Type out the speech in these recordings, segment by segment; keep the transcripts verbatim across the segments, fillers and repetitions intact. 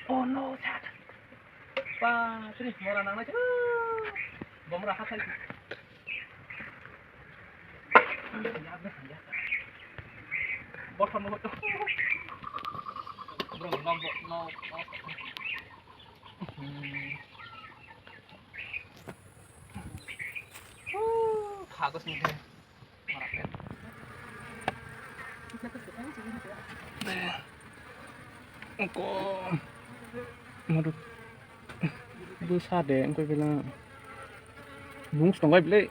Oh no, sat. Pa, sini mora nang nai. Bomra hathai. Botol no botol. Bro, no, no, no. Hmm. Khago sini. Ko. Madu. Bwsa de, wngkha bela. Bung se tongo bele.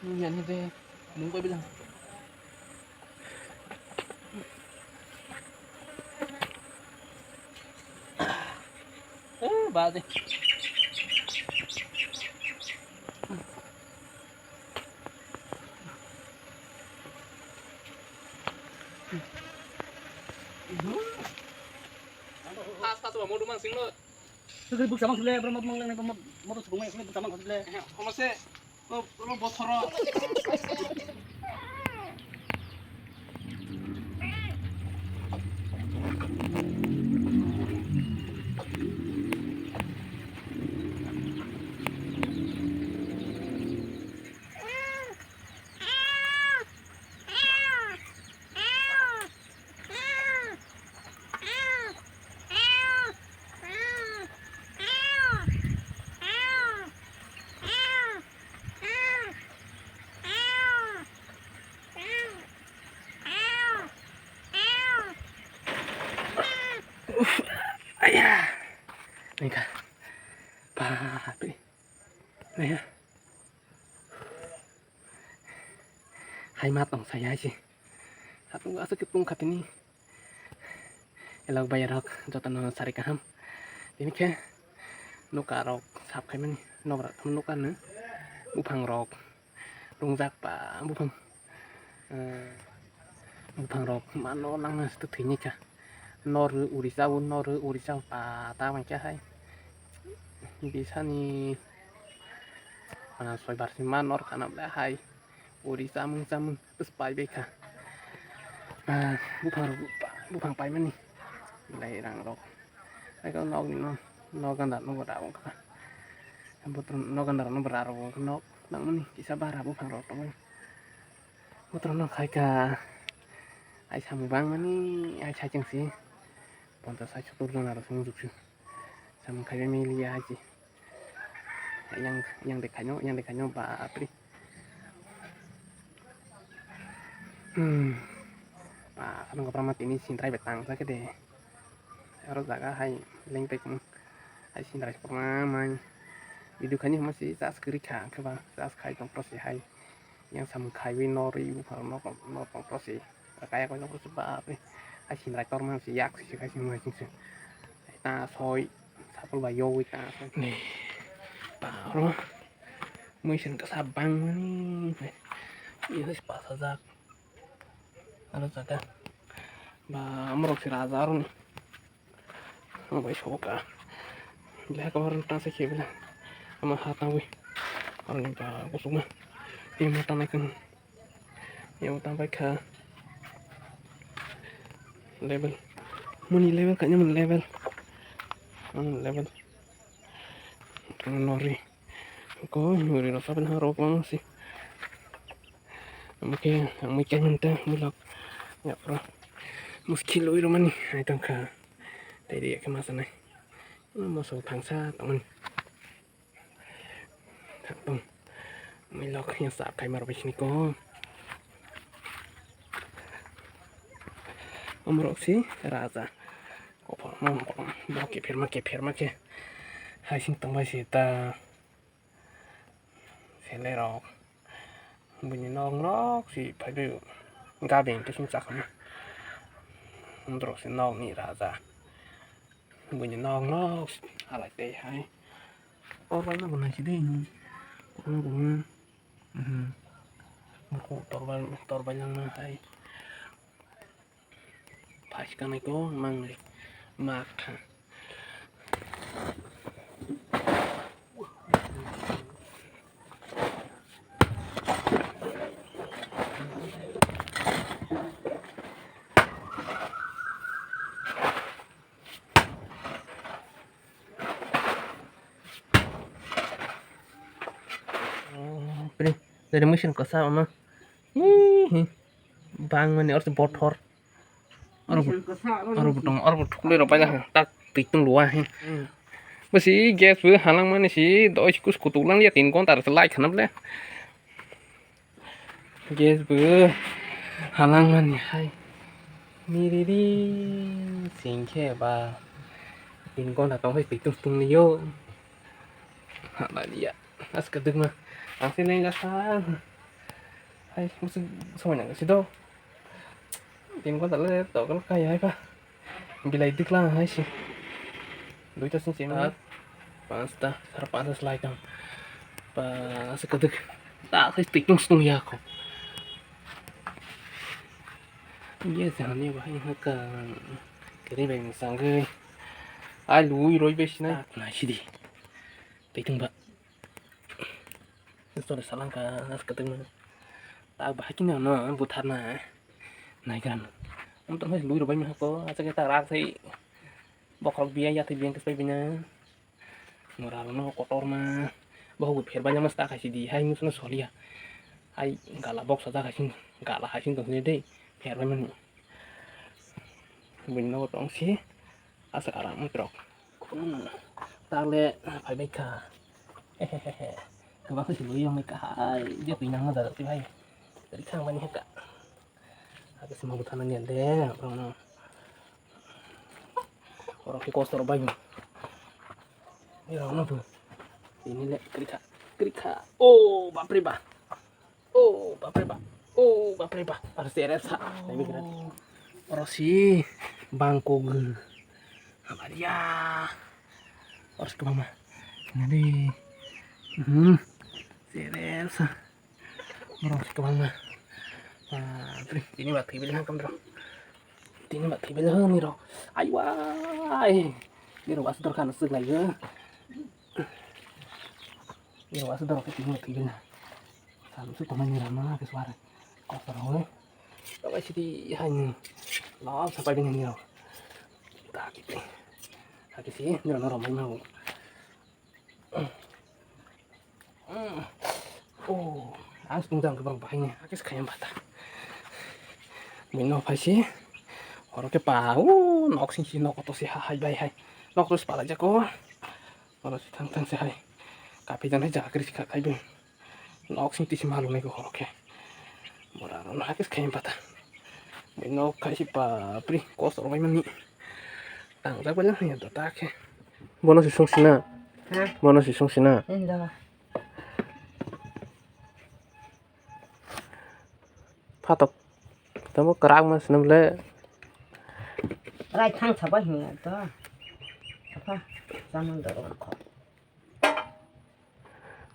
Yan ni de, mung koi bilang. Eh, ba de. Pas, pas, ba, modu mang sing lo. Sugri buksa mang sule, bro, mot mang lengnai, mot, mot sugumai sule, buksa mang sule. Hamo se, o, o, bothoro. Uf, aya. Nengka. Papi. Aya. Hai ma tong saya sih. Satu asuk tong katini. Elok bai rok jotono sari kaham. Tini khe nuka rok sap khaimani nokra nuka no buphang rok rungjak pa buphang, eh, buphang rok mano langna se thwini kha. Nor uri jao, nor uri jao pa ta bai khe hai bisani, ah, soi bar sima nor kana ble hai. Uri chamung chamung pai bai kha. Ah, buphang rok, buphang paimani belai rang rok. Aiko nok ni no, nok ganda no bwra wng kha. Butrum nok ganda no bwra rok wng kha nok nangmani kisa bara buphang rok tongmani. Butrum no khai kha. Ai samung bangmani ai saichung si ponchas sai sottor jona rok wng juksu. Samung khai bai mili ya hai si. Yang, yang de khaino, yang de khaino, bapre. Hmm. Ba, khano kwbangma tini sindrai bai tang jakhe de. Aro jaga hai lengtei kwmang. Hai sindrai kwbangma mai. Video khaini hwnba si charge kwrwi kha, khe ba charge khai tong pro se hai. Yang samung khaiwi norwi buphang nok, nok tong pro se. Kaya koi nok se bapre. Hai sindrai torma se yak se khai sindrai sing se. Ta soi sapul bai yogwi ta soi. Ni. Paro. Mui sen kasa bangmani. Ini se pasajak. Aro jaga. Ba amrok se raja aroni. Ang bai soka. Black or ta se khebla. Ama ha ta wi. Aroni ba kusuma. Ni mata nai kan. Yang tang bai kha level. Muni level kanya muni level. Muni level. Tang nori. Ko nori no saben ha rok mang si. Oke, ang mai kanya ta mulak. Ya pro. Muskil oi romani ai tang kha. Tei dia khe masa nai. Moso thangsa tongmani. Tong. Milok yang sa kai mar bisni ko. Omrok si raja. Kopo mo kopo mo kepherma kepherma khe. Hai sing tongbai si ta. Selerok. Buini nok nok si phaibai. Gabe hingke sing chakma. Omrok si nok ni raja. Buini nok nok si halai tei hai. Oro no bo nai si dei. Kono kono. Mhm. Buku torbai, torbai langma hai. Phaikanai ko mangle mak kha. Bini dari mesin kasa ono. Hihi. Bang mani orsi bothor. Oro bo, oro bo tong, oro bo thuklui rok paina tak twi tung lua he. Bwsi gas bo halang mani si doi si kus kutuk lang ya tin gonta rok lai khana ble. Gas bo halang mani hai. Miriri singkhe ba tin gonta tong hai twi tung tung liyo. Hala liya. Aska dukma. Ang se nai lasa. Hai, musu somai nang si do. Tin gonta le tokol kai hai pa. Bilai dikla hai si. Duita sing sing. Pansta, sar pansta slai tang. Pa se kedek. Ta se tik tung stung ya ko. Ye se hani ba hai ha ka. Kere bai sang ge. Ai lui roi be sinai. Nai si di. Twi tung ba. Sori salangka as katung na. Tak bahai kini ano buthar na. Nai kan. Am tong hai lui rok bai mi hako acha ke tak rak sai. Bokhok biya ya twi biya kesai bina. Mora no kotor ma. Bohok pher bai mas ta khai si di hai mus no solia. Hai gala box sa khai si gala khai si tong si de. Pher bai mani. Buino tong si. Asa aram trok. Tale phaibai kha. Hehehe. Kwbang khe lwi yong kha hai. Je twi nang da twi hai. Twi thang mani kha. Ake sima butana ni de. Oro khe kosor bai. Ni ro no tu. Ini le kri kha. Kri kha. Oh, bapre ba. Oh, bapre ba. Oh, bapre ba. Aro sere sa. Nai bigra. Oro si bangkok. Abaria. Oro si kwbangma. Nadi. Hmm. Sere sa. Oro si kwbangma. Bapre. Ini ba thibili hang kamdro. Tini ba thibili hang niro. Aiwa. Niro was dorkha no sik lai. Niro was dorkha tini ba thibili. Salu su tomai ni rama ke suara. Kosor hoi. Tomai siti hani. Lap sapai bini niro. Tak gitu. Hakisi niro noro mai mau. Oh, ang sung jang kebang bahai ni. Hakisi kayam bata. Bini no phai si. Horo ke pa. Oh, nok sing si nok to si ha hai bai hai. Nok to si palai jako. Oro si thang thang si hai. Kapi jan hai jaga kri si kha khai bin. Nok sing tisi malung nai ko horo khe. Bora ro na kis khaim pata. Nok khai si pa pri kos ro bai mani. Tang jak bai lang ya ta khe. Bono si sung sina. Ha? Bono si sung sina. Inda. Phatok. Tamo kwrak ma sinam le. Rai thang sabai hinya to. Apa? Samang dorong kho.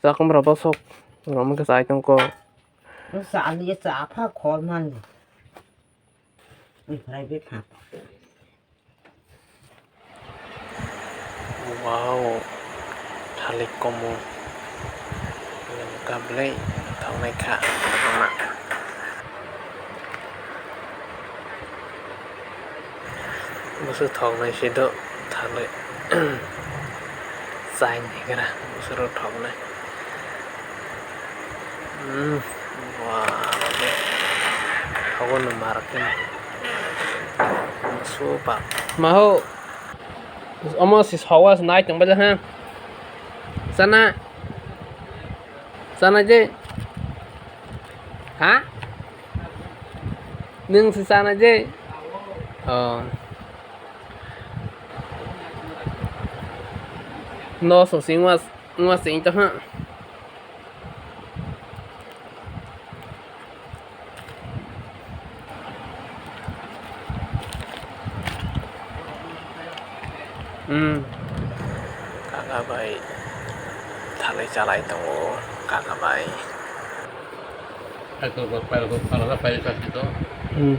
Chakum rok bosok rok wngkha chai tongkho. Chaliya cha apha khol man. Private ha. Wow, thalik komo. Lengka belai thangnai kha. Bwswk thoknai se do thalwi chaini hwnkhe na bwswk rok thoknai. Umm, wah, obo no marak khe super. Maho, omo se sawa se nai tongbaijak ha. Chana, chana je. Ha? Nwng se chana je? Oh. No so sing was was sing to ha. Hmm. Kaka bai thalai chalai tongo, kaka bai. Aku ba pai ko pala pai ka to. Hmm.